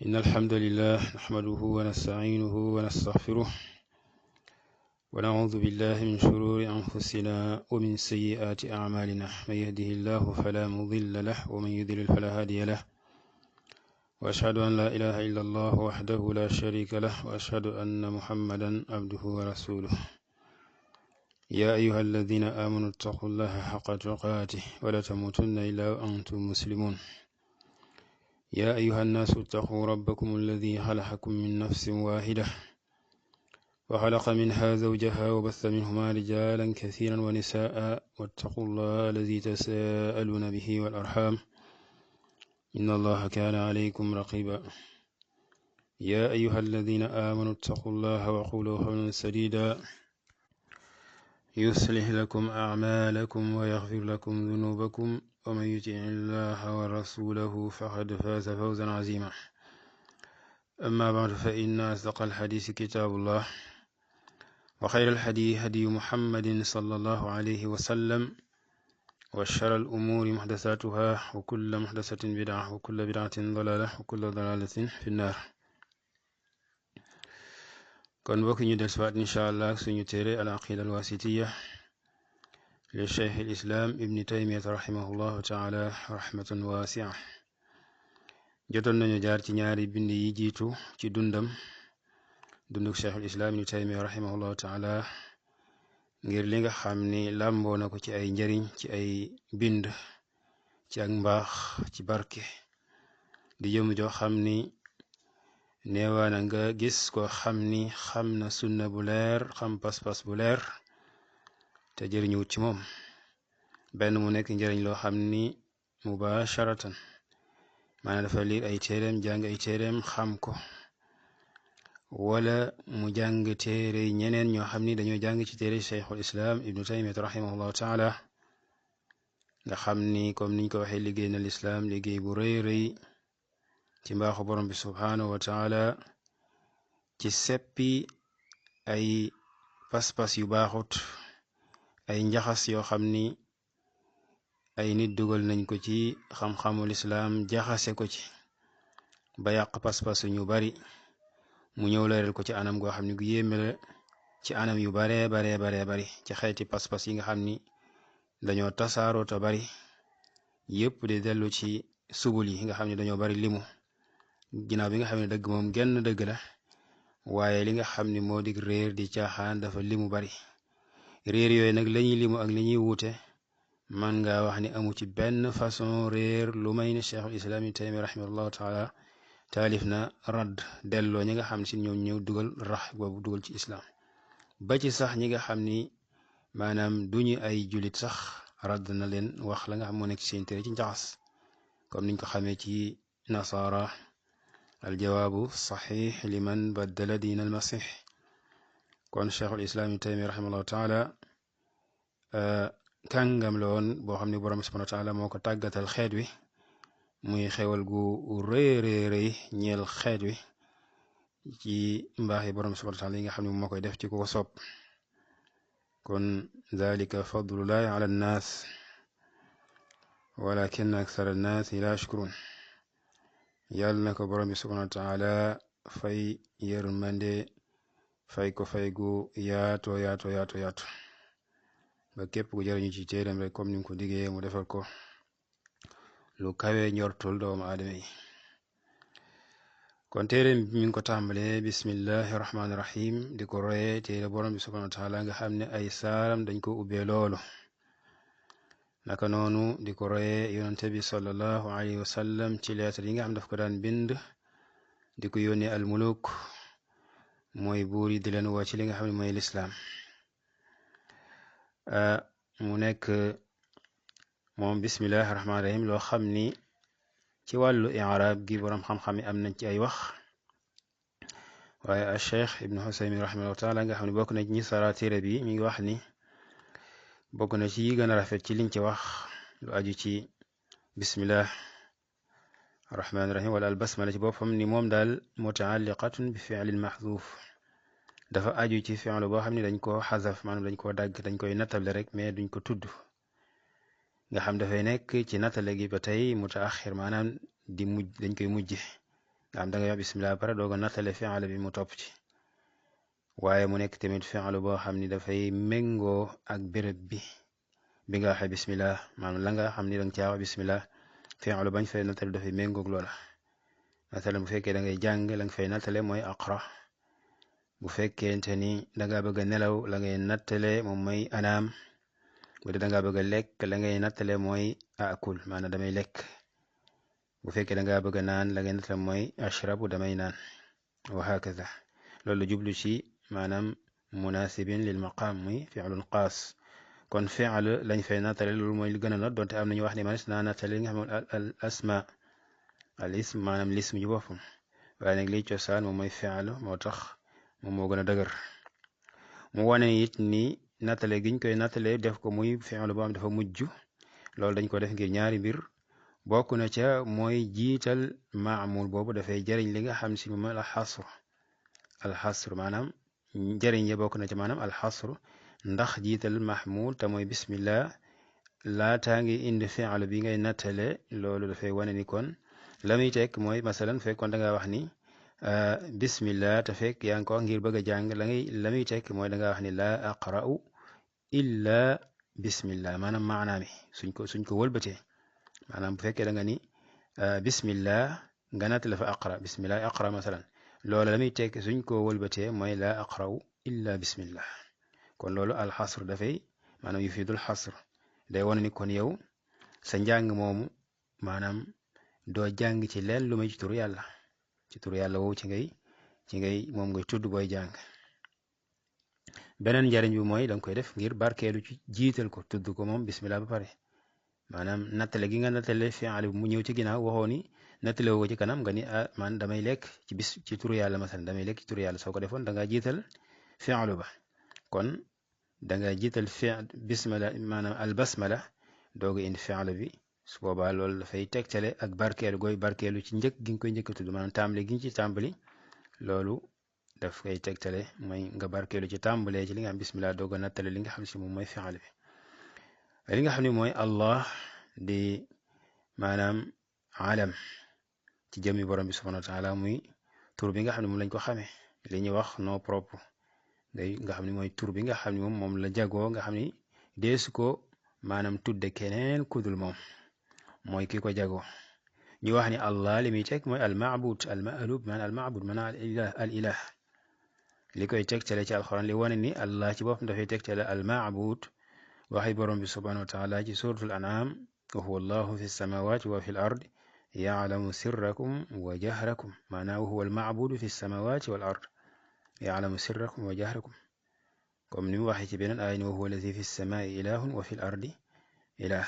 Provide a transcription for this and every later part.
إن الحمد لله نحمده ونستعينه ونستغفره ونعوذ بالله من شرور أنفسنا ومن سيئات أعمالنا من يهده الله فلا مضل له ومن يضلل فلا هادي له وأشهد أن لا إله إلا الله وحده لا شريك له وأشهد أن محمدا عبده ورسوله يا أيها الذين آمنوا اتقوا الله حق تقاته ولا تموتن إلا وأنتم مسلمون يا أيها الناس اتقوا ربكم الذي خلقكم من نفس واحدة وخلق منها زوجها وبث منهما رجالا كثيرا ونساء واتقوا الله الذي تساءلون به والأرحام إن الله كان عليكم رقيبا يا أيها الذين آمنوا اتقوا الله وقولوا قولا سديدا يصلح لكم أعمالكم ويغفر لكم ذنوبكم ومن يطع الله ورسوله فقد فاز فوزا عظيما أما بعد فإن أصدق الحديث كتاب الله وخير الحديث هدي محمد صلى الله عليه وسلم وشر الأمور محدثاتها وكل محدثة بدعة وكل بدعة ضلالة وكل ضلالة في النار kon bokk ñu del siwaat incha allah suñu téere al aqida al wasitiya li cheikh al islam ibni taymiyat rahimahullahu taala rahmatan wasia jotoon nañu jaar ci ñaari bind yi jiitu ci dunduk cheikh al islam ibni taymiyat rahimahullahu taala ngir li nga xam ni làmboo na ko ci ay njariñ ci ay bind ci ak mbaax ci barke di jëm joo xam ni neewaana nga gis ko xam ni xam na sunna bu leer xam pas-pas bu leer te jëriñuwut ci moom benn mu nekk njëriñ loo xam ni mubasharatan maanaam dafa liir ay téereem jàng ay téereem xam ko wala mu jàng téere ñeneen ñoo xam ni dañoo jàng ci téere cheikhul islam ibnu taymiyat rahimahullahu taala nga xam ni comme niñ ko waxee liggéey na lislaam liggéey bu rëy rëy ci mbaaxu borom bi subhaanahu wa taala ci seppi ay pas-pas yu baaxut ay njaxas yoo xam ni ay nit dugal nañ ko ci xam-xamul islaam jaxase ko ci ba yàq pas-pasu ñu bari mu ñëw leeral ko ci anam goo xam ni gu yéeme la ci anam yu baree bari ci xeeti pas-pas yi nga xam ni dañoo tasaaroo te bari yépp di dellu ci subul yi nga xam ni dañoo bari limu ginnaaw bi nga xam ne dëgg moom genn dëgg la waaye li nga xam ni moo dig réer di caaxaan dafa limu bari réer yooyu nag lañuy limu ak li ñuy wuute man nga wax ni amu ci benn façon réer lu may ni cheikhul islam ibn taymiya rahimahullahu taala taalif na radd delloo ñi nga xam si ñoom ñëw dugal rax boobu dugal ci islam ba ci sax ñi nga xam ni maanaam duñu ay julit sax radd na leen wax la nga xam moo nekk ci seen téere ci njaxas comme niñ ko xamee ci nasara aljawaabu saxiix liman baddala diin almasix kon cheikhul islam ibn taymiya rahimahullahu taala kàngam la woon boo xam ne borom subhanahu wa taala moo ko tàggatal xeet wi muy xewal gu rëy ñeel xeet wi ci mbaax yi borom subhanahu wa taala yi nga xam ne moo koy def ci ku ko sopp kon dalika fadlullahi ala nnaas walakin akthar annaasi la yashkurun yàlla na ko borom bi subhanahu wa taala fay yërmande fay ko fay gu yaato ba képp ku jëriñu ci téeram rek comme ni mu ko diggee mu defal ko lu kawe njortul doomu aadama yi kon téeram bi mi ngi ko tàmbalee bismillahi rahmaani rahim di ko royee téere borom bi subhanahu wa taala nga xam ne ay saaram dañ ko ubbee loolu naka noonu di ko royee yonente bi sallallahu alayhi wa sallam ci leetar yi nga xam daf ko daan bind di ko yónnee al muluk mooy buur yi di leen woo ci li nga xam ne mooy lislaam mu nekk moom bismillahi rahmaani rahim loo xam ni ci wàllu i'raab gi borom xam-xam yi am nañ ci ay wax waaye al cheikh ibnu Usaymin rahimahullahu taala nga xam ne bokk na ci ñi sara téere bi mi ngi wax ni bokk na ci yi gën a rafet ci liñ ci wax lu aju ci bismillah rahmaani rahim wala al basmala ci boppam ni moom daal mutaalliqatun bi fi'lin mahzuuf dafa aju ci fi'l boo xam ne dañ koo xasaf maanaam dañ koo dagg dañ koy nattable rek mais duñ ko tudd nga xam dafay nekk ci nattale gi ba tey mutaaxir maanaam di mujj dañ koy mujje nga am da ngay wax bismillah pare dooga nattale fi'l bi mu topp ci waaye mu nekk tamit fi'l boo xam ni dafay méngoo ak béréb bi nga waxee bismillah maanaam la nga xam ni danga caa wax bismillah fi'l bañ fay nattale dafay méngoog loola nattale bu fekkee da ngay jàng la nga fay nattale mooy aqra bu fekkente ni danga bëgg a nelaw la ngay nattale moom mooy anaam bu dee danga bëgg a lekk la ngay nattale mooy akul maanaam damay lekk bu fekkee danga bëgg a naan la ngay nattale mooy ashrabu damay naan wa hakaza loolu jublu ci maanaam munasibin lil maqam muy fi'lun qaas kon fi'l lañ fay nattale loolu mooy li gën a not donte am nañu wax ni manis naa nattale li nga xam ne al asma al ism maanaam lism ji boppam waaye nag liy cosaan moom mooy fi'l moo tax moom moo gën a dëgër mu wane it ni nattale giñ koy nattale def ko muy fi'l boo xam dafa mujj loolu dañ ko def ngir ñaari mbir bokk na ca mooy jiital maamul boobu dafay jariñ li nga xam si moom alxasr maanaam jariñ ya bokk na ca maanaam alxasr ndax jiital mahmul te mooy bismillah laataa ngi indi fi'l bi ngay nattale loolu dafay wane ni kon la muy tekk mooy masalan fekkoon da nga wax ni bismillah te fekk yaa ngi ko wax ngir bëgg a jàng la muy tekk mooy da nga wax ni laa aqra'u illa bismillah maanaam maanaam suñ ko wëlbatee maanaam bu fekkee da nga ni bismillah nga nattale fa aqra bismillah aqra masalan loola la muy tekk suñ ko wëlbatee mooy laa aqra'u illa bismillah kon loolu alxasr dafay maanaam yufidul xasr day wane ni kon yow sa njàng moomu maanaam doo jàng ci leen lu may ci turu yàlla woowu ci ngay moom ngay tudd booy jàng beneen njariñ bi mooy danga koy def ngir barkeelu ci jiital ko tudd ko moom bismillah ba pare maanaam nattale gi nga nattale fi'l bi mu ñëw ci ginnaaw waxoo ni nattale woo ci kanam nga ni man damay lekk ci turu yàlla masalan damay lekk ci turu yàlla soo ko defoon da nga jiital fi'l ba kon da nga jiital bismillah maanaam al basmala dooga indi fi'l bi su boobaa loolu dafay tegtale ak barkeelu gooy barkeelu ci njëkk gi nga koy njëkk a tudd maanaam tàmbali gi nga ci tàmbali loolu daf koy tegtale mooy nga barkeelu ci tàmbalee ci li nga xam bismillah dooga nattale li nga xam si moom mooy fi'l bi li nga xam ne mooy allah di maanaam alam ci jëmmi borom bi subhanahu wa taala muy tur bi nga xam ne moom lañ ko xamee li ñuy wax nom propre nga xam ne mooy tur bi nga xam ne moom la jagoo nga xam ni deesu ko maanaam tudde keneen kudul moom mooy ki ko jagoo ñu wax ni allah li muy teg mooy al maabud al maalub maanaam al maabud maanaam al ilah li koy tegtale ci alxuraan li wane ni allah ci boppam dafay tegtale al maabud waxi borom bi subhanahu wa taala ci suratul an'am wa huwa allahu fi samawati wa fi l ard ya'lamu sirrakum wa jahrakum maanaam wa huwa al maabudu fi samawati wal ard ya'lamu sirrakum wa jahrakum comme ni mu waxee ci beneen aaya ni wa huwa allazi fi samaa'i ilahun wa fi l ardi ilah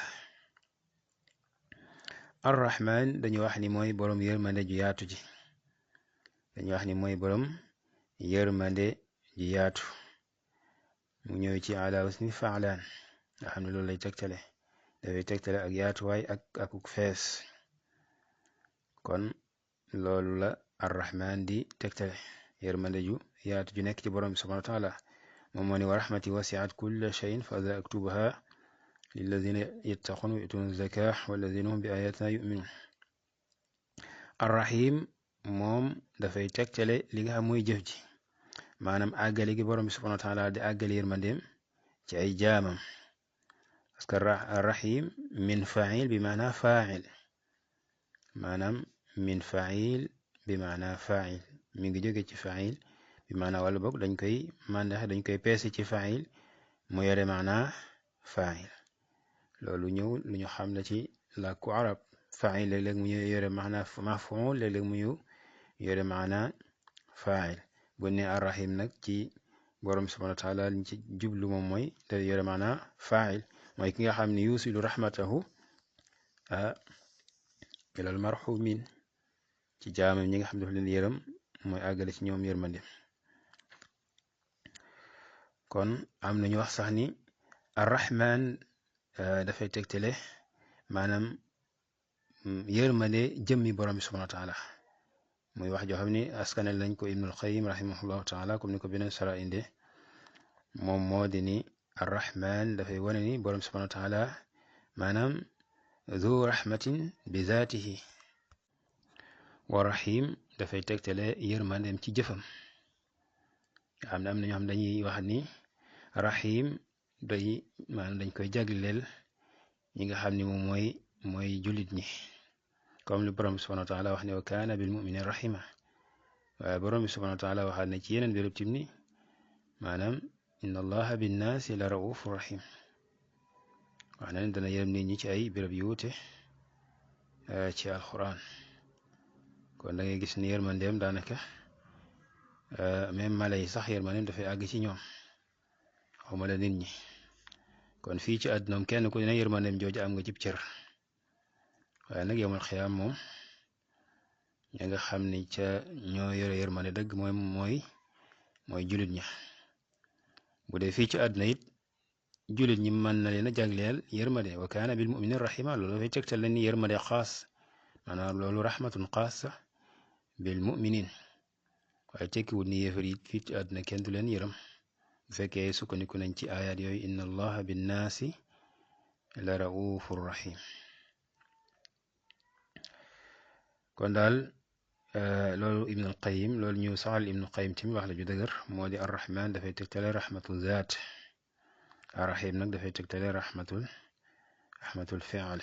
arrahman dañu wax ni mooy borom yërmande ju yaatu ji dañu wax ni mooy borom yërmande ju yaatu mu ñëw ci ala wasni fa'lan nga xam ne loolu lay tegtale dafay tegtale ak yaatuwaay akuk fees kon loolu la arrahman di tegtale yërmande ju yaatu ju nekk ci borom bi subhanahu wa taala moom moo ni wa rahmati wasi'at kulla shay'in fa aktubuha lilladina yattaqun wa yu'tuna zaka walladina hum bi ayatina yu'minun arrahim moom dafay tegtale li nga xam mooy jëf ji maanaam àggale gi borom bi subhanahu wa taala di àggale yërmandeem ci ay jaamam parce que arrahim min fa'il bi maana fa'il maanaam min fa'il bi maana fa'il mi ngi jóge ci fa'il bi maana wala boog dañ koy peese ci fa'il mu yore maana fa'il loolu ñëw lu ñu xam la ci làkku arab fa'il léeg-léeg mu yore maana maf'ul léeg-léeg mu yore maana fa'il bu ne arrahim nag ci borom subhanahu wa taala liñ ci jublu moom mooy te yore maana fa'il mooy ki nga xam ne yusilu rahmatahu ilal marhumin ci jaamam ñi nga xam ne daf leen yërëm mooy àggale ci ñoom yërmande kon am nañu wax sax ni arrahman dafay tegtale maanaam yërmande jëmmi borom bi subhanahu wa taala muy wax joo xam ni askanel lañ ko ibnul qayyim rahimahullahu taala comme ni ko beneen sara inde moom moo di ni arrahman dafay wane ni borom bi subhanahu wa taala maanaam ذو رحمة بذاته ورحيم dafay tegtale yërmandeem ci jëfam nga xam ne am na ñoo xam dañuy wax ni rahim day maanaam dañ koy jagleel ñi nga xam ni moom mooy jullit ñi comme li borom bi subhanahu wa taala wax ne wa kaana bil mu'minin rahima waaye borom bi subhanahu wa taala waxaat ne ci yeneen béréb tim ni maanaam inna allaha binnaasi la raufu rahim wax na ne dana yërëm nit ñi ci ay béréb yu wuute ci alquran kon da ngay gis ni yërmandeem daanaka même mala yi sax yërmandeem dafay àgg ci ñoom xawma la nit ñi kon fii ci àddunaam kenn ku ne yërmandeem jooju am nga cib cër waaye nag yowmal xiyaam moom ña nga xam ni ca ñoo yore yërmande dëgg mooy jullit ña bu dee fii ci àdduna it jullit ñi mën na leen a jagleel yërmande wa kaana bil muminin rahima loolu dafay tegtal leen ni yërmande xaas maanaam loolu rahmatun xaasa bil muminin waaye tekkiwut ni yéefar yi fii ci àdduna kenn du leen yërëm bu fekkee sukkandiku nañ ci ayaat yooyu inna allaha binnaasi la raufur rahim kon daal loolu ibn al qayim loolu ñu saxal ibn al qayim tamit wax la ju dëgër moo di arrahman dafay tegtale rahmatul zaat arrahim nag dafay tegtale rahmatul fi'l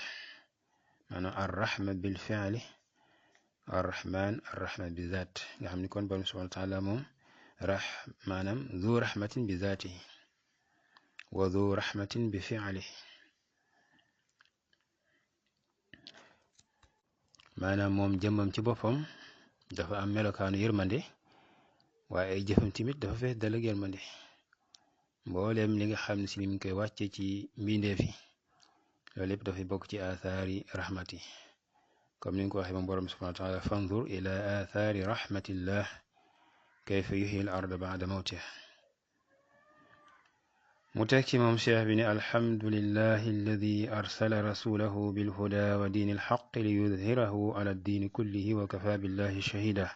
maanaam arrahma bil fi'li arrahman bi zaat nga xam ni kon borom subhanahu wa taala moom maanaam zu rahmatin bi zaatihi wa zu rahmatin bi fi'lihi maanaam moom jëmmam ci boppam dafa am melokaanu yërmande waaye ay jëfam tamit dafa fees dal ak yërmande mbooleem li nga xam ne si ni mu koy wàcce ci mbindeef yi loolu lépp dafay bokk ci athaari rahmati comme ni nga ko waxee moom borom subhanahu wa taala fanzur ila athaari rahmatillah kayfa yuhyi al arda ba'da mawtiha mu teg ci moom cheikh bi ne alhamdulillahi alladi arsala rasulahu bilhuda wa diini alxaq li yudhirahu ala ddiini kullihi wa kafa billahi shahida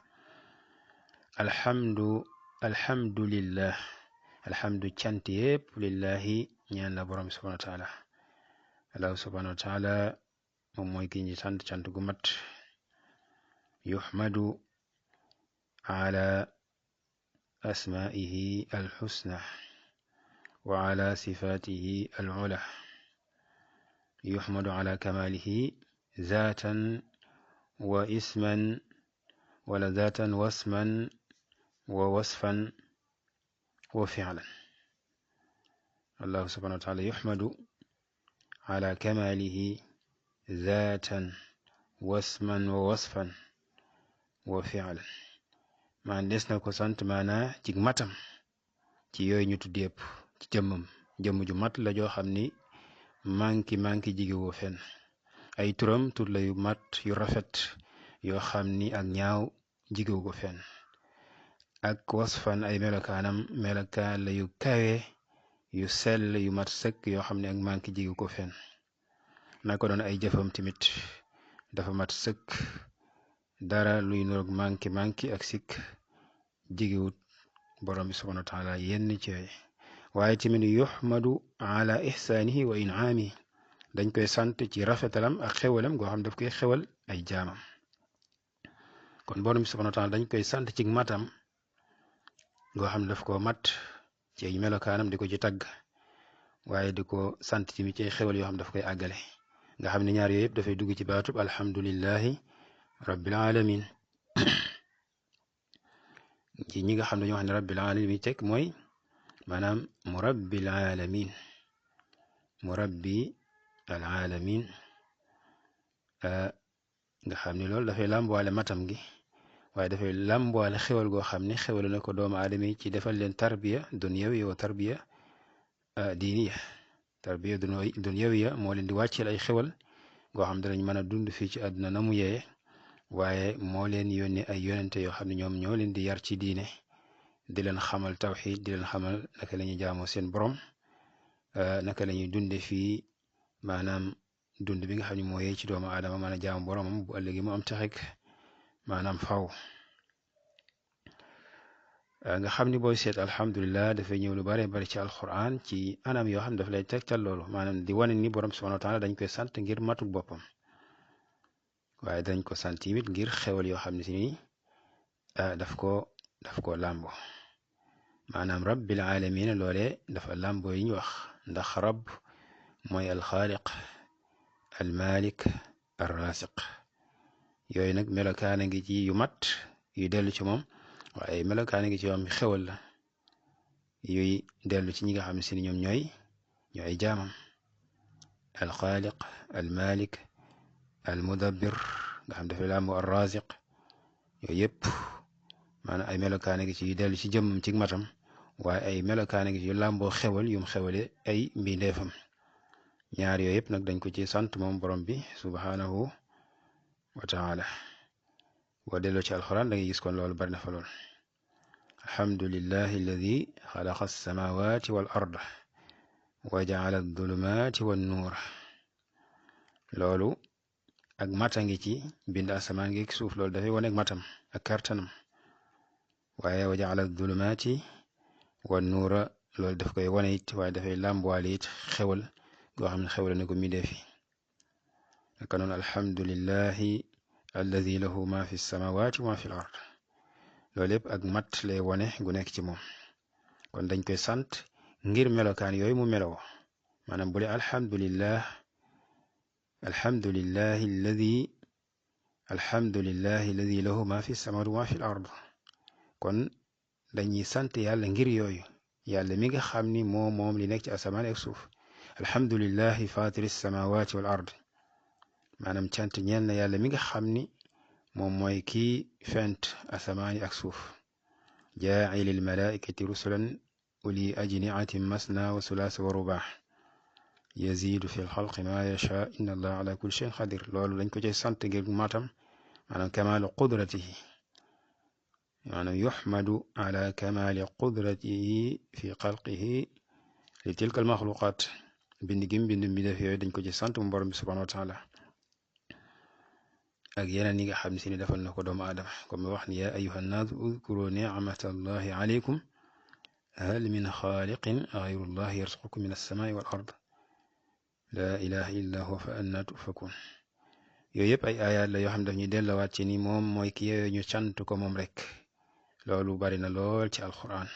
alhamdulillah alhamdu cant yépp lillahi ñaan la borom subhanahu wa taala allahu subhanahu wa taala moom mooy ki ñi sant cant gu mat yuhmadu ala asmaihi alxusna wa ala sifaatihi al-ula yuhmadu ala kamaalihi zaatan wa isman wala zaatan wasman wa wasfan wa fi'lan allahu subhanahu wa taala yuhmadu ala kamaalihi zaatan wasman wa wasfan wa fi'lan maan des na ko sant maanaa ci matam ci yooyu ñu tudd yépp ci jëmm ju mat la joo xam ni manki jigewoo fenn ay turam tur la yu mat yu rafet yoo xam ni ak ñaaw jigewu ko fenn ak wasfan ay melokaan la yu kawe yu sell yu mat sëkk yoo xam ne ak manki jigewu ko fenn naka doon ay jëfam tamit dafa mat sëkk dara luy nuroog manki ak sikk jigewut borom bi subhanahu wa taala yenn ci yooyu waaye tamit yuhmadu ala ihsaanihi wa in'aamihi dañ koy sant ci rafetalam ak xewalam goo xam daf koy xewal ay jaamam kon borom bi subhanahu wa taala dañ koy sant ci matam goo xam daf ko mat ci ay melokaanam di ko ci tagg waaye di ko sant tamit ci ay xewal yoo xam daf koy àggale nga xam ne ñaar yooyu yëpp dafay dugg ci baatub alhamdulillahi rabbil alamin ci ñi nga xam ne ñoo xam ne rabbil alamin mi teg mooy maanaam murabbil alamin murabbi al alamin nga xam ne loolu dafay làmboole matam gi waaye dafay làmboole xewal goo xam ne xewal na ko doomu aadama yi ci defal leen tarbiya dunyawiya wa tarbiya diiniya tarbiya dunyawiya moo leen di wàcceel ay xewal goo xam danañ mën a dund fii ci àdduna na mu yee waaye moo leen yónni ay yonente yoo xam ne ñoom ñoo leen di yar ci diine di leen xamal tawxid di leen xamal naka la ñuy jaamoo seen borom naka la ñuy dunde fii maanaam dund bi nga xam ne moo yee ci doomu aadama mën a jaamu boromam bu ëllëgi mu am texek maanaam faw nga xam ni booy seet alhamdulilah dafay ñëw lu bare bari ci alquran ci anam yoo xam ne daf lay tegtal loolu maanaam di wane ni borom subhanahu wa taala dañ koy sant ngir matuk boppam waaye dañ ko sant tamit ngir xewal yoo xam ne si ni daf ko làmbo maanaam rabbil alamin loole dafa làmbo yi ñu wax ndax rabb mooy alxaaliq almalik arrasiq yooyu nag melokaana ngi ci yu mat yu dellu ci moom waaye melokaana ngi ci yoom xewal la yuy dellu ci ñi nga xam ne si ñoom ñooy ay jaamam alxaaliq almalik almudabbir nga xam dafa làmbo arrasiq yooyu yëpp maanaam ay melokaana ngi ci yu dellu ci jëmmam ci matam waaye ay melokaana ngi ci yu làmboo xewal yum xewale ay mbindeefam ñaar yooyu yëpp nag dañ ko ci sant moom borom bi subhanahu wa taala boo delloo ci alquran da ngay gis kon loolu bari na fa lool alhamdulillahi alladi xalaqa alsamawati wal arda wa jaala aldulumati wan nuura loolu ak mata ngi ci bind asamaan ngi suuf loolu dafay wane ak matam ak kartanam waaye wa jaala aldulumati wan nuura loolu daf koy wane it waaye dafay làmbuwaale it xewal goo xam ne xewal na ko mi defi naka noonu alhamdulillahi alladi lahu ma fi samawati wa ma fi l ard loolu yëpp ak mat lay wone gu nekk ci moom kon dañ koy sant ngir melokaan yooyu mu meloo maanaam bu le alhamdulillahi alladi lahu ma fi samawati wa ma fi l ard kon dañuy sant yàlla ngir yooyu yàlla mi nga xam ni moom li nekk ci asamaan ak suuf alhamdulillahi fatiri samawati wal ard maanaam cant ñeel na yàlla mi nga xam ni moom mooy kii fent asamaani ak suuf jaa'ilil malaikati rusulan uli ajniatin masna wa sulaasa wa rubaa yazidu fi lxalqi ma yasha inna allah ala kulli shayin qadir loolu dañ ko cay sant ngir matam maanaam kamaalu qudratihi maanaam yuxmadu ala kamaali qudratihi fi xalqihi li tilka almaxluqat bind gim bind mi def yooyu dañ ko ci sant mu borom bi subhanahu wa taala ak yeneen yi nga xam ne si ni defal na ko doomu aadama comme wax ni yaa ayuha nnaas udkuru nicmata allahi alaykum hal min xaaliqin gayru llahi yarzuqukum min alsamaai wal ard laa ilaha illa huwa fa anna tufakun yooyu yëpp ay ayaat la yoo xam ne daf ñuy dellowaat ci ni moom mooy ki yooyu ñu cant ko moom rek loolu bari na lool ci alquran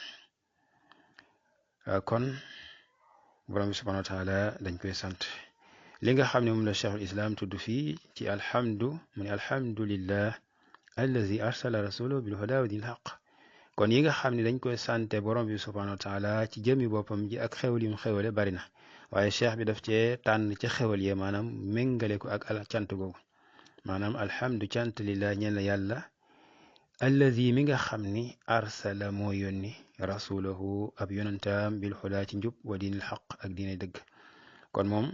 kon borom bi subhanahu wa taala dañ koy sant li nga xam ne moom la cheikhul islam tudd fii ci alhamdu mu ne alhamdulillah allazi arsala rasulahu bil huda wa dinil haq kon yi nga xam ne dañ koy sante borom bi subhanahu wa taala ci jëmi boppam ji ak xewal yu mu xewale bari na waaye cheikh bi daf cee tànn ca xewal yee maanaam méngale ko ak al cant googu maanaam alhamdu cant lillah ñeel na yàlla allazi mi nga xam ni arsala moo yónni rasulahu ab yonantaam bil huda ci njub wa dinil haq ak diine dëgg kon moom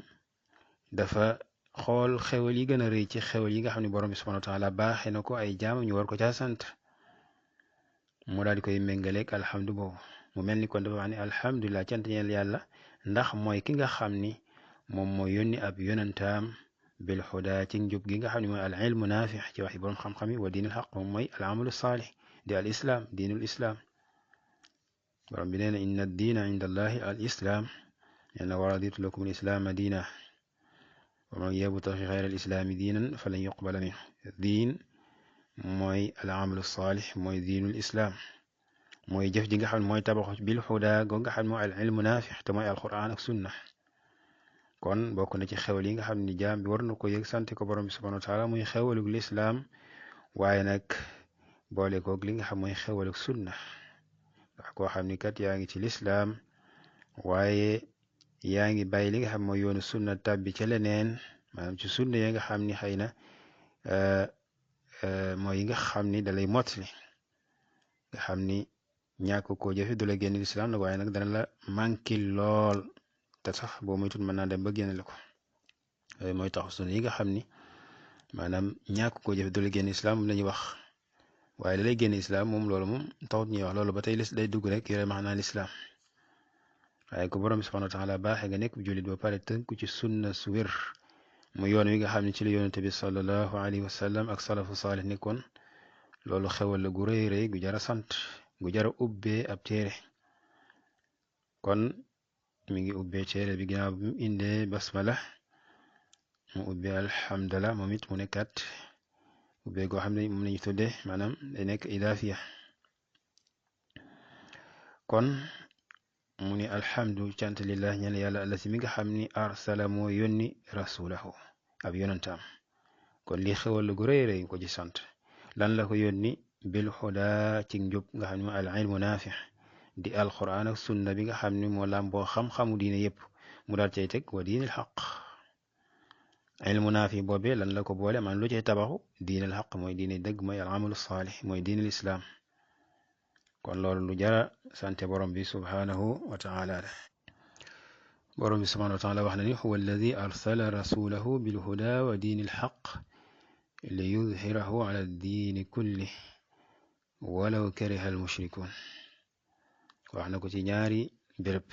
dafa xool xewal yi gën a rëy ci xewal yi nga xam ne borom bi subhanahu wa taala baaxee na ko ay jaam ñu war ko caa sant mu daal di koy méngaleeg alhamdu boobu mu mel ni kon dafa wax ne alhamdulilah cant ñeel yàlla ndax mooy ki nga xam ni moom mooy yónni ab yonantaam bil huda ci njub gi nga xam ne mooy al ilmu naafi ci waxi borom xam-xam yi wa diinul xaq moom mooy al amalu saalih di al islam diinul islam borom bi nee na inna diina inda allahi al islam nee na wa raditu lakum al islaama diina wa man yabtaghi ghayra al islaami diinan falan yuqbala minhu diin mooy al amalu saalih mooy diinul islam mooy jëf ji nga xam ne mooy tabaxu bil huda go nga xam ne mooy al ilmu naafi te mooy alquran ak sunna kon bokk na ci xewal yi nga xam ne jaam bi war na ko yëg sant ko borom bi subhanahu wa taala muy xewalug lislaam waaye nag boole koog li nga xam mooy xewalug sunna ndax koo xam ni kat yaa ngi ci lislaam waaye yaa ngi bàyyi li nga xam mooy yoonu sunna tàbbi ca leneen maanaam ci sunna yi nga xam ni xëy na mooy yi nga xam ni dalay mottali nga xam ni ñàkk koo jëfe du la génn lislaam nag waaye nag dana la manqué lool te sax boo moytut mën naa dem ba génne la ko yooyu mooy tax sunna yi nga xam ni maanaam ñàkk koo jëfe du la génn lislaam moom la ñuy wax waaye da lay génn islaam moom loolu moom taxut ñuy wax loolu ba tey day dugg rek yore maanaa lislaam waaye ko borom bi subhanahu wa taala baaxee nga nekk jullit ba pare tënku ci sunna su wér mu yoon wi nga xam ne ci la yonente bi sallallahu alayhi wa sallam ak salafu saalih nekkoon loolu xewal la gu rëy rëy gu jara sant gu jara ubbee ab téere kon mi ngi ubbee téere bi ginnaaw bi mu indee basmala mu ubbee alhamdulillah moom it mu nekkat ubbee goo xam ne moom lañu tudde maanaam day nekk idaafiya. kon mu ni alhamdu cant lillah ñeel yàlla allasi mi nga xam ni arsala moo yónni rasulahu ab yonantaam. kon lii xewal gu rëy rëy ko ci sant. lan la ko yónni bil huda ci njub nga xam ne al ilmu naafi di alquran ak sunna bi nga xam ne moo làmboo xam-xamu diine yépp mu daal cay teg wa diinil xaq. ilmu naafi boobee lan la ko boole man lu cay tabaxu diinil xaq mooy diine dëgg mooy al amalu saalih mooy diinil islaam. kon loolu lu jara sante borom bi subhanahu wa taala la. borom bi subhanahu wa taala wax na ni huwa alladi arsala rasulahu bil huda wa diinil xaq li yudhirahu ala diini kulli walaw kariha al mushrikun. wax na ko ci ñaari béréb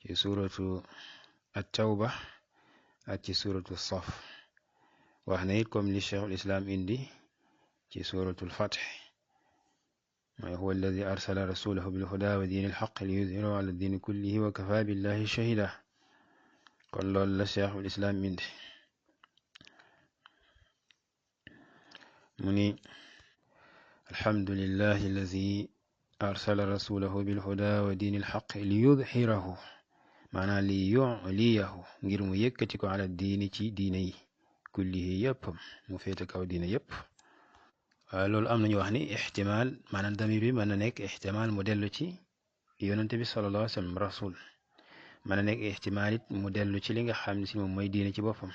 ci suratu at-tawba ak ci suratu saf. wax na it comme li cheikhul islam indi ci suratul fath mooy huwa alladi arsala rasulahu bil huda wa diinil xaq li yudhirahu ala diini kullihi wa kafa billahi shahida. kon loolu la cheikhul islam indi. mu ni alhamdulillahi alladi arsala rasulahu bil huda wa diinil xaq li yudhirahu maanaam li yuliyahu ngir mu yëkkati ko ala diini ci diine yi kullihi yëpp mu féete kaw diine yëpp. waaye loolu am nañu wax ni ixtimaal maanaam damir bi mën na nekk ixtimaal mu dellu ci yonente bi sallallahu alayhi wa sallam rasul. mën na nekk ixtimaal it mu dellu ci li nga xam ne si moom mooy diine ci boppam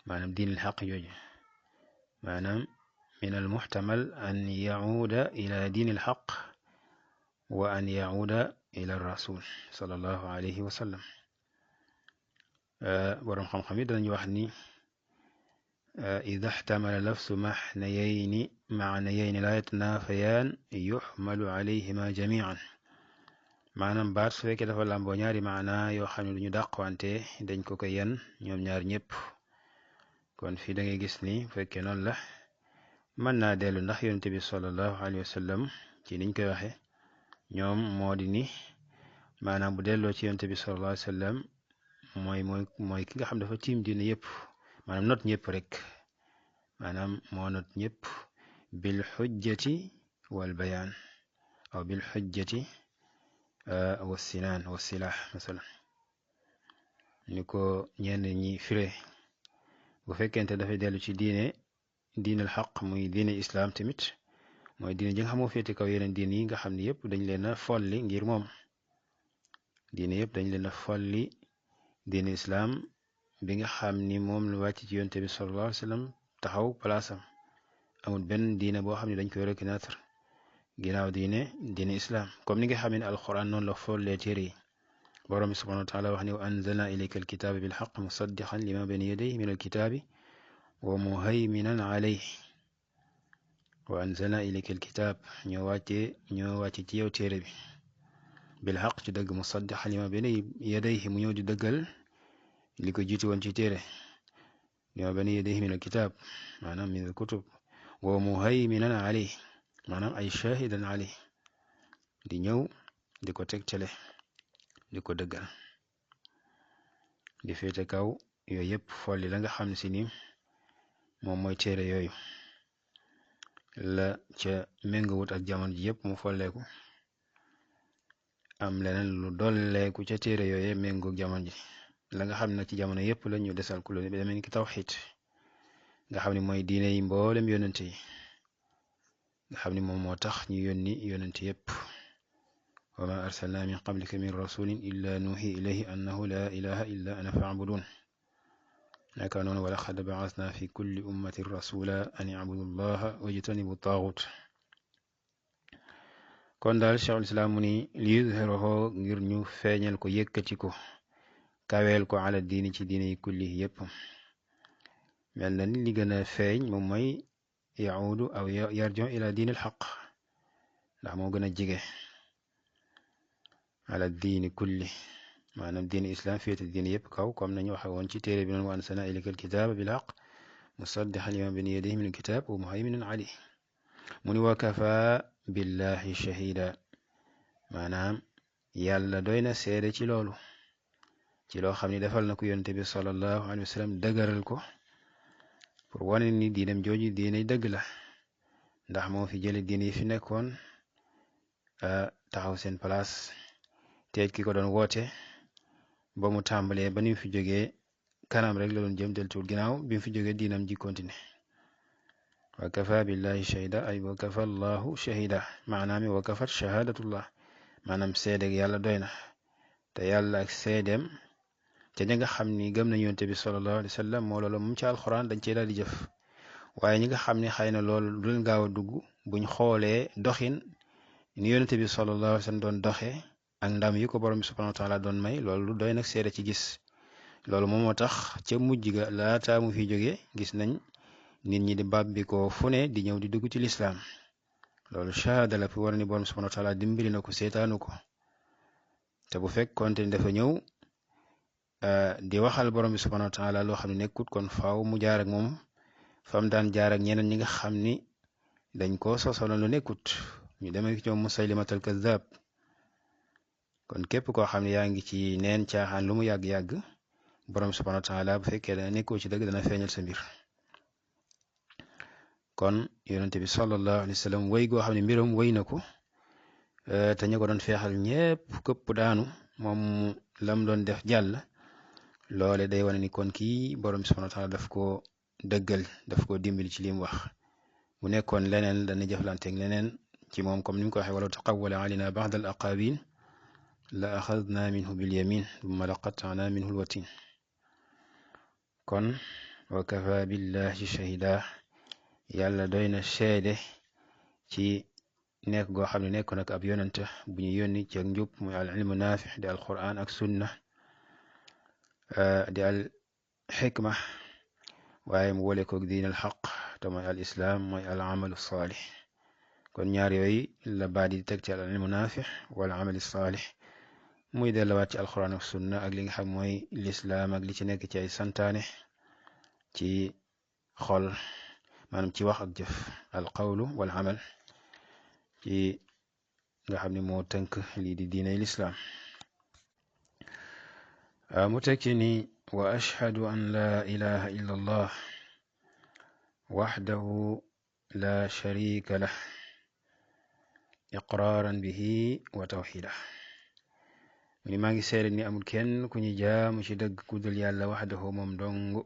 maanaam diinil xaq jooju. maanaam min al muxtamal an yacuuda ila diinil xaq wa an yacuuda ila rasul sallallahu alayhi wa sallam. boroom xam-xam yi danañu wax ni ida ixtamala lafsu macnayayni laa yatanaafayaan yuxmalu alayhima jamican. maanaam baat su fekkee dafa làmboo ñaari maana yoo xam ne duñu dàqwante dañ ko koy yan ñoom ñaar ñëpp. kon fii da ngay gis ni bu fekkee noonu la mën naa dellu ndax yonent bi sallallahu alayhi wa sallam ci niñ koy waxe ñoom moo di ni maanaam bu delloo ci yonent bi sallallahu alayhi wa sallam mooy ki nga xam dafa tiim diine yëpp maanaam not ñëpp rek maanaam moo not ñëpp bil xujjati wal bayaan aw bil xujjati wa sinaan wa silah masalan ni ko ñenn ñi firé. bu fekkente dafay dellu ci diinal xaq muy diine islaam tamit mooy diine ji nga xam moo féete kaw yeneen diine yi nga xam ne yëpp dañ leen a folli ngir moom. diine yëpp dañ leen a folli diine islaam bi nga xam ni moom la wàcc ci yonte bi sallallahu alayhi wa sallam taxaw palaasam. amul benn diine boo xam ne dañ koy reconnaître ginnaaw diine islaam comme ni nga xam ne alquran noonu la follee téere yi. borom bi subhanahu wa taala wax ni wa anzalna ilayka alkitaaba bilxaq musaddiqan lima bayna yadayhi min alkitaabi wa muhayminan alayhi. wa anzalna ilayka alkitaab ñoo wàcce ci yow téere bi bilxaq ci dëgg musaddiqan lima bayna yadayhi mu ñëw di dëggal li ko jiitu woon ci téere lima bayna yadayhi min alkitaab maanaam min alkutub wa muhayminan alayhi maanaam ay shahidan alayhi di ñëw di ko tegtale di ko dëggal di féete kaw yooyu yëpp folli la nga xam ne si ni moom mooy téere yooyu la ca méngawut ak jamono ji yëpp mu folleeku am leneen lu dolleeku ca téere yooyu méngoog jamono ji la nga xam ne ci jamono yëpp la ñu desal ku lu demee ni ki tawxiid nga xam ne mooy diine yi mboolem yonente yi nga xam ne moom moo tax ñu yónni yonente yëpp. wa ma arsalna min qablika min rasulin illa nuhi ilayhi annahu la ilaha illa ana fa'budun. naka noonu wa laqad ba'athna fi kulli ummatin rasula an i'budu llaha wajtanibu taagut. kon daal cheikhul islam mu ni li yuzhirahu ngir ñu feeñal ko yëkkati ko kaweel ko ala diini ci diine yi kulli yëpp. mel na ni li gën a feeñ moom mooy yaudu aw yarjo ila diinil xaq ndax moo gën a jige ala diini kulli maanaam diini islam féete diini yëpp kaw comme nañu waxe woon ci téere bi noonu wa anzalna ilayka alkitaaba bil haqq musaddiqan lima bayna yadayhi min alkitab wa muhayminan alayhi. mu ni wa kafa billahi shahida maanaam yàlla doy na seede ci loolu ci loo xam ne defal na ko yonent bi sallallahu alayhi wa sallam dëgëral ko pour wane ni diinam jooju diinay dëgg la ndax moo fi jële diine yi fi nekkoon taxaw seen place teej ki ko doon woote ba mu tàmbalee ba ni mu fi jógee kanam rek la doon jëm deltuwul ginnaaw bi mu fi jógee diinam ji continué wa kafa billahi shahida ay wa kafa allahu shahida maanaam wa kafat shahadatullah maanaam seedeg yàlla doy na te yàlla ak seedeem te ñi nga xam ni gëm nañu yonent bi sallallahu alayhi wa sallam moo loolu moom ci alxuraan dañ cee daal di jëf waaye ñi nga xam ne xëy na loolu du leen gaaw a dugg buñ xoolee doxin ni yonent bi sallallahu alayhi wa sallam doon doxee ak ndam yi ko borom bi subhanahu wa taala doon may loolu doy nag seede ci gis loolu moom moo tax ca mujj ga laata mu fi jógee gis nañ nit ñi di bàbbi ko fu ne di ñëw di dugg ci lislaam loolu shahada la fi war ni borom bi subhanahu wa taala dimbali na ko seetaanu ko te bu fekkoonte ni dafa ñëw di waxal borom bi subhanahu wa taala loo xam ne nekkut kon faaw mu jaar ak moom fam daan jaar ak ñeneen ñi nga xam ni dañ koo sosaloon lu nekkut ñu demee ci ñoom Musaylimatal Kazzab kon képp koo xam ne yaa ngi ci neen caaxaan lu mu yàgg-yàgg borom subhanahu wa taala bu fekkee dana nekkoo ci dëgg dana feeñal sa mbir kon yonente bi sallallahu alayhi wa sallam way goo xam ne mbiram way na ko te ñu ko doon feexal ñépp këpp daanu moom lam doon def jàll loole day wane ni kon kii borom subhanahu wa taala daf ko dëggal daf ko dimbali ci li mu wax bu nekkoon leneen dana jëflanteeg leneen ci moom comme ni mu ko waxee wala taqawwala alayna ba'da al aqawil la axadna minhu bil yamin thumma la qata'na minhu al watin kon wa kafa billahi shahida yàlla doy na seede ci nekk goo xam ne nekk nag ab yonante bu ñu yónni ci ak njub muy al ilmu naafix di al quran ak sunna di al xikma waaye mu wole koog diin al xaq te mooy al islaam mooy al amalu saalix kon ñaar yooyu la baat di teg ci al ilmu naafix wala amali saalix muy delluwaat ci al quran ak sunna ak li nga xam mooy lislaam ak li ci nekk ci ay santaane ci xol maanaam ci wax ak jëf al qawlu wal amal ci nga xam ne moo tënk lii di diinay lislaam mu tekki ni wa ashhadu an la ilaha illa allah waxdahu la sharika lah iqraaran bihi wa tawxida mu ni maa ngi seede ni amul kenn ku ñu jaamu ci dëgg ku dul yàlla waxdahu moom dong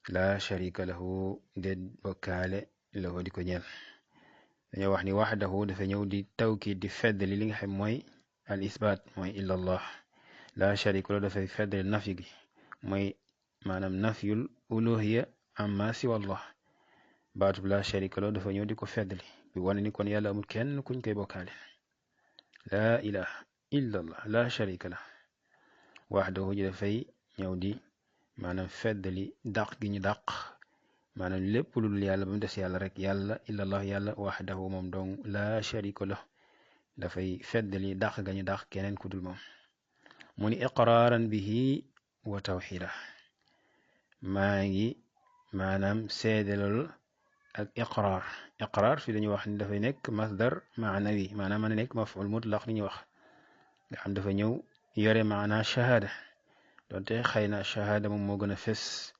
la sharika lahu déet bokkaale lahu di ko ñeel dañoo wax ni waxdahu dafa ñëw di tawkiid di feddali li nga xam mooy al isbaat mooy illa allah la sharika lahu dafay feddali nafyi gi mooy maanaam nafyul uluhiya amma siwa allah baatub la sharika lahu dafa ñëw di ko feddali bi wane ni kon yàlla amul kenn kuñ koy bokkaale la ilaha illa allah la sharika lah waxdahu ji dafay ñëw di maanaam feddali dàq gi ñu dàq maanaam lépp lu dul yàlla ba mu des yàlla rek yàlla illallah yàlla waxdahu moom dong la sharika lah dafay feddali dàq ga ñu dàq keneen ku dul moom mu ni iqraaran bihi wa tawxida maa ngi maanaam seedelal ak iqraar fi dañuy wax ni dafay nekk masdar maanawi maanaam mën a nekk maf'ul mutlaq li ñuy wax nga xam dafa ñëw yore maana shahada donte xëy na shahada moom moo gën a fes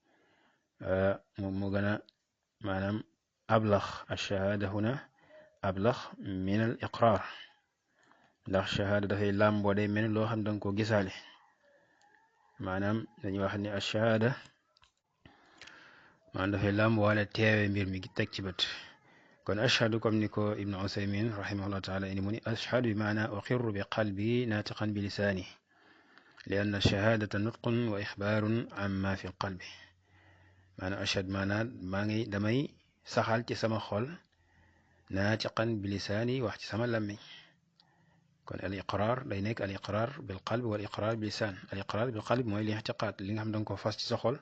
moom moo gën a maanaam ablax ash-shahada huna ablax min al iqrar ndax shahada dafay làmboo day mel loo xam danga ko gisaale maanaam dañuy wax ni ash-shahada maanaam dafay làmboo wala teewe mbir mi gi teg ci bët kon ashhadu comme ni ko ibnu usaymin rahimahullah taala indi mu ni ashhadu bi maana uqirru bi qalbi naatiqan bi lisaani li anna shahadata nutqun wa ixbaarun amma fi qalbi maanaam ashhad maanaam maa ngi damay saxal ci sama xol naatiqan bi lisaani wax ci sama làmmiñ kon al iqraar day nekk al iqraar bil qalb wal iqraar bi lisaan al iqraar bil qalb mooy li i'tiqaad li nga xam danga ko fas ci sa xol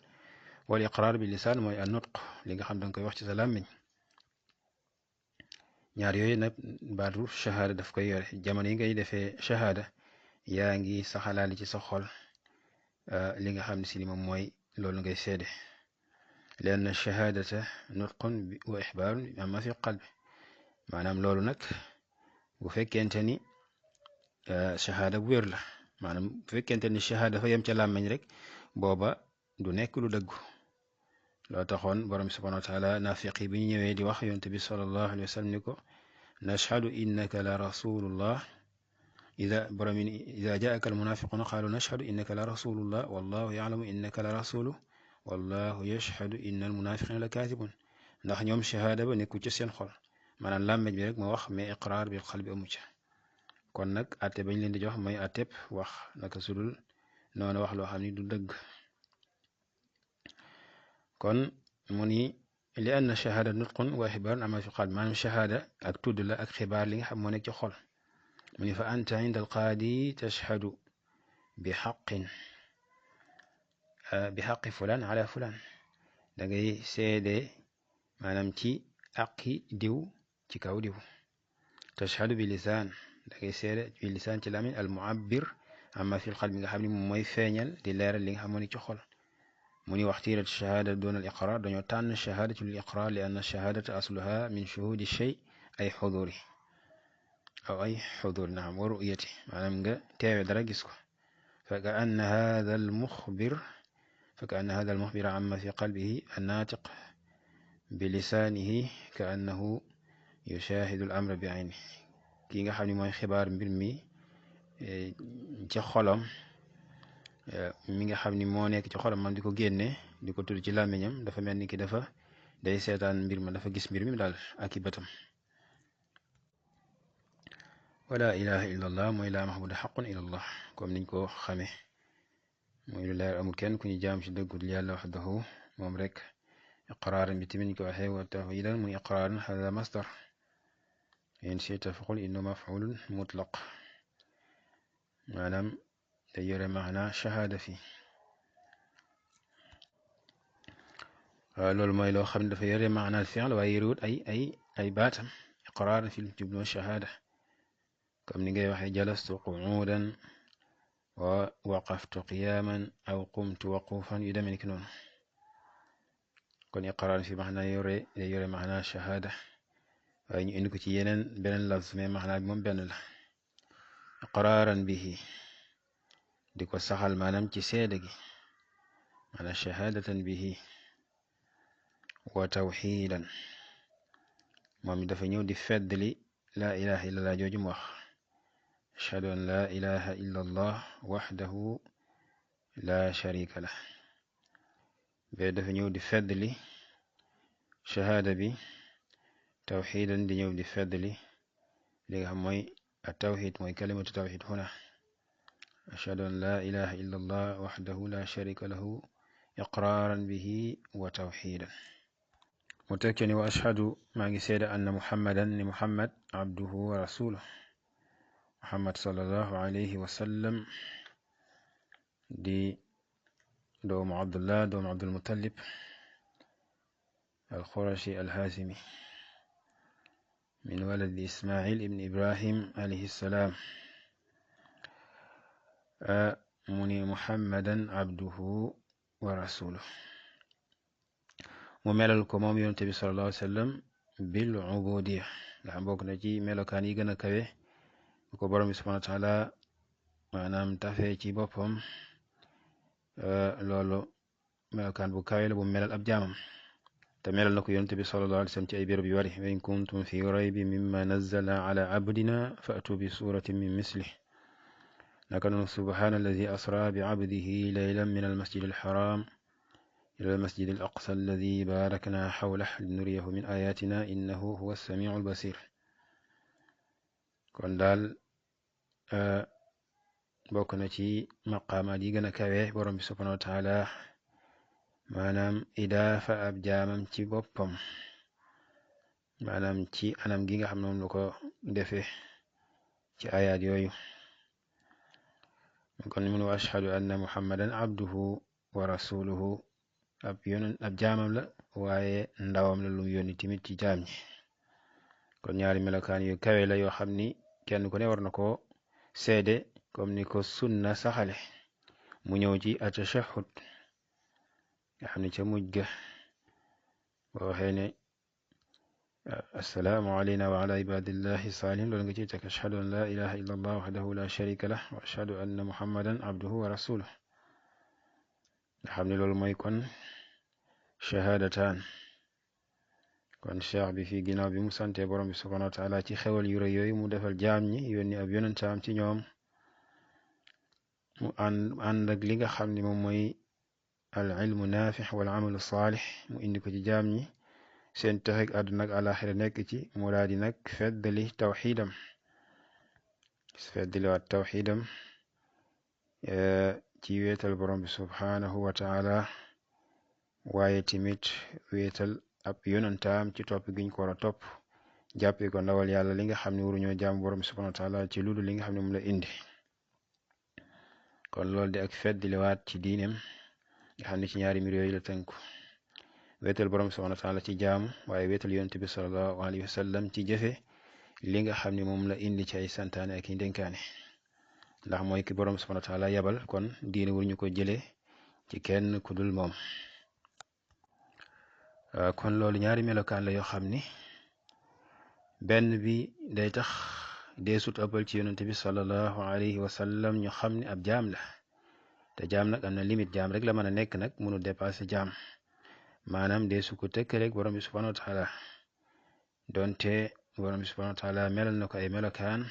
wal iqraar bi lisaan mooy an nutq li nga xam danga koy wax ci sa làmmiñ ñaar yooyu nag baatu shahada daf koy yore jamono yi ngay defee shahada yaa ngi saxalaali ci sa xol li nga xam ne si ni moom mooy loolu ngay seede lianna shahadata nutqun wa ixbaarun amma fi qalbi maanaam loolu nag bu fekkente ni shahada bu wér la maanaam bu fekkente ni shahada dafa yem ca làmmiñ rek booba du nekk lu dëggu loo taxoon borom subhanahu wa taala naafiq yi bi ñu ñëwee di wax yonent bi sallallahu alayhi wa sallam ni ko nashhadu innaka la rasulullah ida jaaka almunafiquna qaalu nashhadu innaka la rasulullah wallahu yalamu innaka la rasulu wallahu yashhadu inna almunafiqina la kaatibun ndax ñoom shahaada ba nekku ci seen xol maanaam làmmeñ bi rek moo wax mais iqraar bi xal bi amu ca kon nag atte bañ leen di jox mooy atteb wax naka sudul noonu wax loo xam ni du dëgg kon mu ni li anna shahaada nutqun wa xibaarun amma fi qalb maanaam shahaada ak tudd la ak xibaar li nga xam moo nekk ci xol mu ni fa anta inda alqaadi tashhadu bi xaqi fulaan ala fulaan da ngay seede maanaam ci aqi diw ci kaw diw tashhadu bi lisaan da ngay seede bi lisaan ci lamin al muabbir amma fi qalb bi nga xam ne moom mooy feeñal di leeral li nga xam moo nekk ci xol mu ni waxtiirat shahaada doon al iqraar dañoo tànn shahaadatu lil iqraar li anna shahaadata asluha min shuhudi shay ay xuduri aw ay xudur naam wa ru'yati maanaam nga teewe dara gis ko fa ka anna hada al muxbira amma fi qalbihi annaatiq bi lisaanihi ka annahu yushahidu al amra bi ayni kii nga xam ne mooy xibaar mbir mi ci xolam mi nga xam ni moo nekk ci xolam man di ko génne di ko tudd ci làmmiñam dafa mel ni ki dafa day seetaan mbir ma dafa gis mbir mi daal ak i bëtam wala ilaha illa allah mooy laa maxbuda xaqun illa allah comme niñ ko xame mooy lu leer amul kenn ku ñu jaam ci dëggul yàlla waxdahu moom rek iqraaran bi tamit ñu ko waxee wa tawhidan muy iqraaran hada masdar in chita faqul innu mafulun mutlaq maanaam day yore maana shahaada fi waaw loolu mooy loo xam ne dafa yore maana fi'l waaye yorewut ay baatam iqraaran fi jublu shahaada comme ni ngay waxee jalastu qu'uudan wa waqaftu qiyaaman aw qumtu waqufan yu demee ni ki noonu kon iqraar fi maxna yore maxna shahaada waaye ñu indi ko ci beneen lafz mais maxna bi moom benn la iqraaran bihi di ko saxal maanaam ci seede gi maanaam shahaadatan bihi wa tawxiidan moom dafa ñëw di feddli laa ilaha illallah jooju mu wax ashhadu an laa ilaha illa allah waxdahu la sharika lah bee dafa ñëw di feddli shahaada bi tawxiidan di ñëw di feddli li nga xam mooy a tawxid mooy kalimatu tawxid huna ashhadu an laa ilaha illa allah waxdahu la sharika lahu iqraaran bihi wa tawxiidan mu tekki ni wa ashhadu maa ngi seede anna muhammadan ni muhammad abduhu wa rasuluh muhammad sallallahu alayhi wa sallam di doomu abdullah doomu abdul muttalib al qurashi al haasimi min waladi ismail ibn ibrahim alayhi salaam mu ni muhammadan abduhu wa rasuluh mu melal ko moom yonent bi sallallahu alayhi wa sallam bil ubudiya nga xam bokk na ci melokaan yi gën a kawe bu ko borom bi subhanahu wa taala maanaam tafee ci boppam loolu melokaan bu kawe la bu melal ab jaamam te melal na ko yonent bi sallallahu alayhi wa sallam ci ay béréb yu bari wa in kuntum fi raybi mimma nazzala ala abdina fa'tu bi suratin min mislih naka noonu subhana alladi asra bi abdihi laylan min almasjid alxaram ila almasjid al aqsa alladi barakna xawlah linuriyahu min ayatina innahu huwa alsamiu albasir kon daal bokk na ci maqaamaat yi gën a kawe borom bi subhanahu wa taala maanaam idaafa ab jaamam ci boppam maanaam ci anam gi nga xam ne moom la ko defee ci ayaat yooyu kon mun wa ashhadu anna muhammadan abduhu wa rasuluhu ab jaamam la waaye ndawam la lu mu yónni tamit ci jaam ñi kon ñaari melokaan yu kawe la yoo xam ni kenn ku ne war na ko seede comme ni ko sunna saxale mu ñëw ci atashahud nga xam ne ca mujj ga boo waxee ne assalaamu alayna wa ala ibadillahi salihin loolu nga ci teg ashhadu an la ilaha illa allah wahdahu la sharika lah wa ashhadu anna muhammadan abduhu wa rasuluh nga xam ne loolu mooy kon shahaadataan kon cheikh bi fii ginnaaw bi mu sante borom bi subhanahu wa taala ci xewal yu rëy yooyu mu defal jaam ñi yónni ab yonentaam ci ñoom mu ànd ak li nga xam ne moom mooy al ilmu naafix wal amalu saalix mu indi ko ci jaam ñi seen texeg àdduna ak àlaxira nekk ci mu daa di nag feddaliwaat tawxiidam ci wéetal borom bi subhanahu wa taala waaye timit wéetal ab yonentaam ci topp giñ ko war a topp jàppee ko ndawal yàlla li nga xam ne waruñoo jaam borom bi subhanahu wa taala ci ludu li nga xam ne moom la indi kon loolu di ak feddaliwaat ci diineem nga xam ne ci ñaari mbir yooyu la tënku wéetal borom subhanahu wa taala ci jaamu waaye wéetal yonent bi sallallahu alayhi wa sallam ci jëfe li nga xam ne moom la indi ci ay santaane ak i ndénkaane ndax mooy ki borom subhanahu wa taala yabal kon diine waruñu ko jëlee ci kenn ku dul moom kon loolu ñaari melokaan la yoo xam ni benn bi day tax deesut ëppal ci yonent bi sallallahu alayhi wa sallam ñu xam ne ab jaam la te jaam nag am na limite jaam rek la mën a nekk nag mënu dépassé jaam maanaam deesu ko tëkk rek borom bi subhanahu wa taala donte borom bi subhanahu wa taala melal na ko ay melokaan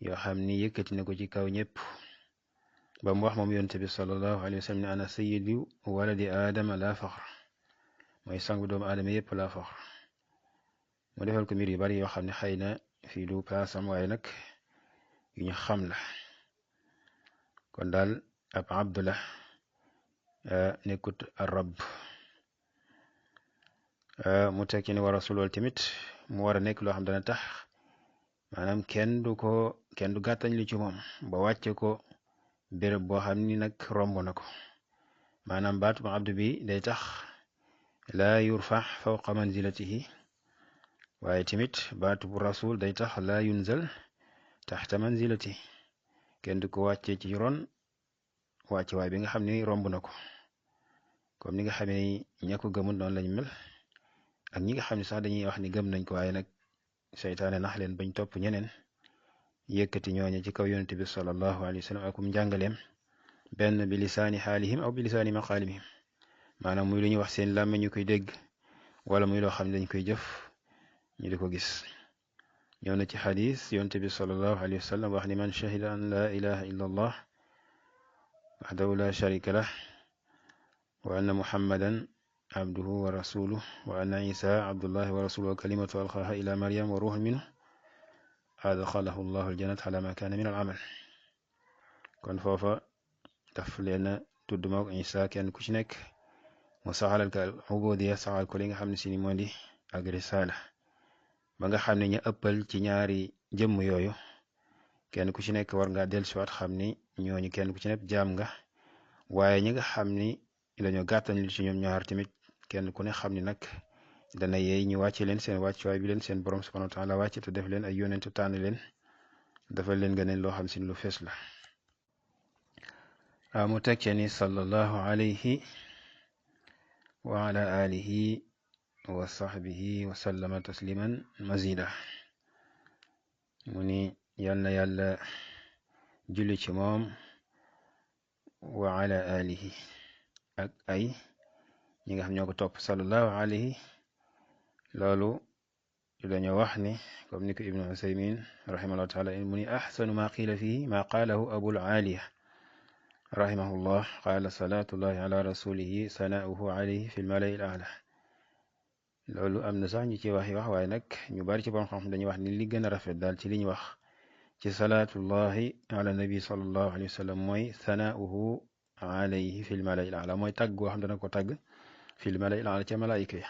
yoo xam ni yëkkati na ko ci kaw ñëpp ba mu wax moom yonent bi sallallahu alayhi wa sallam ne ana sayyidu waladi aadama la faxr mooy sangu doomu aadama yëpp la faxr mu defal ko mbir yu bari yoo xam ne xëy na fii du paasam waaye nag yu ñu xam la kon daal ab abdu la nekkut arab mu tekki ne wa rasul lool tamit mu war a nekk loo xam dana tax maanaam kenn du gàttañ lu ci moom ba wàcce ko béréb boo xam ni nag romb na ko maanaam baatu abdu bi day tax laa yurfa fawqa manzilatihi waaye tamit baatu bu rasul day tax laa yunzal taxta manzilati kenn du ko wàccee ci ron wàcce waay bi nga xam ne romb na ko comme ni nga xamee ña ko gëmul noonu lañ mel ak ñi nga xam ne sax dañuy wax ni gëm nañ ko waaye nag seytaane nax leen bañ topp ñeneen yëkkati ñooñe ci kaw yonent bi sallallahu alayhi wa sallam akum njàngaleem benn bi lisaani xaalihim aw bi lisaani maqaalihim maanaam muy lu ñuy wax seen làmme ñu koy dégg wala muy loo xam ne dañ koy jëf ñu di ko gis ñëw na ci xadis yonent bi sallallahu alayhi wa sallam wax ni man shahida an la ilaha illa allah waxdahu la sharika lah wa anna muhammadan abduhu wa rasuluh wa anna isa abdullahi wa rasuluhu wa kalimatu alqaaha ila maryam wa ruhun minhu adxalahu llahu aljannata ala ma kaana min al amal kon foofa daf leen a tudd moog isa kenn ku ci nekk mu saxalal ka ubudiya saxal ko li nga xam ne si ni moo di ak risala ba nga xam ne ñu ëppal ci ñaari jëmm yooyu kenn ku ci nekk war ngaa dellusiwaat xam ni ñooñu kenn ku ci nekk jaam nga waaye ñi nga xam ni dañoo gàttañ lu ci ñoom ñaar tamit kenn ku ne xam ni nag dana yeey ñu wàcce leen seen wàccuwaay bi leen seen borom subhanahu wa taala wàcce te def leen ay yonent tànn leen dafa leen gëneen loo xam si lu fees la mu teg ci ni sallallahu alayhi wa ala alihi wa sahbihi wa sallama tasliman mazida mu ni yal na yàlla julli ci moom wa ala alihi ak ay ñi nga xam ñoo ko topp sallallahu alayhi loolu dañoo wax ni comme ni ko ibnu usaymin rahimahullah taala mu ni axsanu ma qiila fihi ma qaalahu abul aliya rahimahullah qaala salaatullahi ala rasulihi sanauhu alayhi fi lmalai l ala loolu am na sax ñu ci wax waaye nag ñu bari ci borom xam dañuy wax ni li gën a rafet daal ci li ñu wax ci salaatullahi ala nabi sallallahu alayhi wa sallam mooy sanauhu alayhi fi lmalai l ala mooy tagg goo xam dana ko tagg fi lmalai l ala ca malaayika ya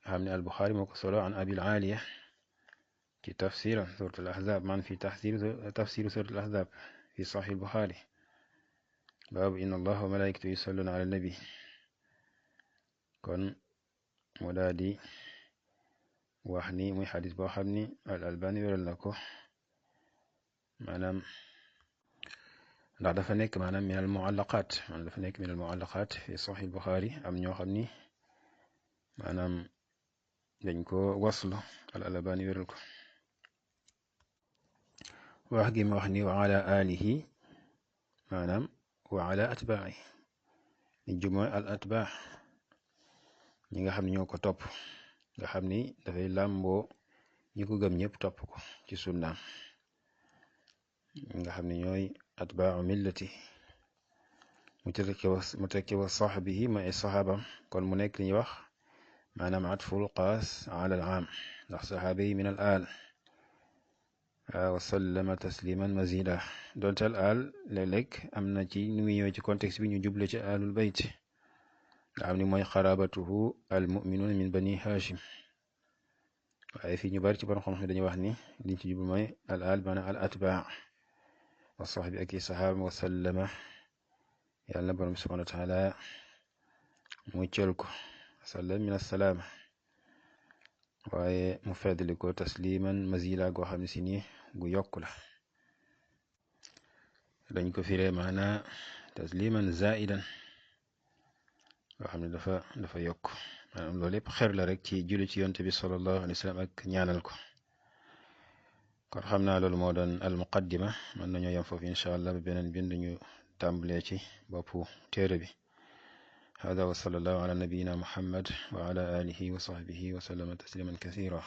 xam ne albuxaari moo ko solo an abil aliya ci tafsir surat al ahzab man fi tafsir surat al ahzab fi sahih albuxaari baabu inna allah wa malaikatu yusalluna ala nabi kon mu daa di wax ni muy xadis boo xam ni al albani wéral na ko maanaam ndax dafa nekk maanaam min al muallaqat maanaam dafa nekk min al muallaqat fi sahih albuxaari am ñoo xam ni maanaam dañ ko waslu al albani wéral ko wax gi ma wax ni wa ala alihi maanaam wa ala atbaai nit ju mooy al atbaa ñi nga xam ne ñoo ko topp nga xam ni dafay làmboo ñi ko gëm ñëpp topp ko ci sunnaam nga xam ne ñooy atbaau millati mu tekki wa sahbihi ma ay saxaabam kon mu nekk li ñuy wax maanaam atful qaas ala al aam ndax saxaaba yi min al aal wa sallama tasliman mazida doonte al aal léeg-léeg am na ci nu muy ñëwee ci contexte bi ñu juble ci aalul bayt nga xam ni mooy xarabatuhu al muminuun min bani hashim waaye fii ñu bari ci borom xam-xam dañuy wax ni liñ ci jublu mooy al aal maanaam al atbaa wa sahbi ak i saxaaba wa sallama yàlla na borom bi subhanahu wa taala muccal ko sallam min assalaama waaye mu feddali ko tasliman mazila goo xam ne si nii gu yokk la dañ ko firee maana tasliman zaidan goo xam ne dafa yokk maanaam loolu yëpp xer la rek ci julli ci yonte bi sallallahu alayhi wa sallam ak ñaanal ko kon xam naa loolu moo doon al muqaddima mën nañoo yem foofu incha allah ba beneen bind ñu tàmbalee ci boppu téere bi hada wa sallallahu ala nabiyina muhammad wa ala alihi wa sahbihi wa sallama tasliman kathira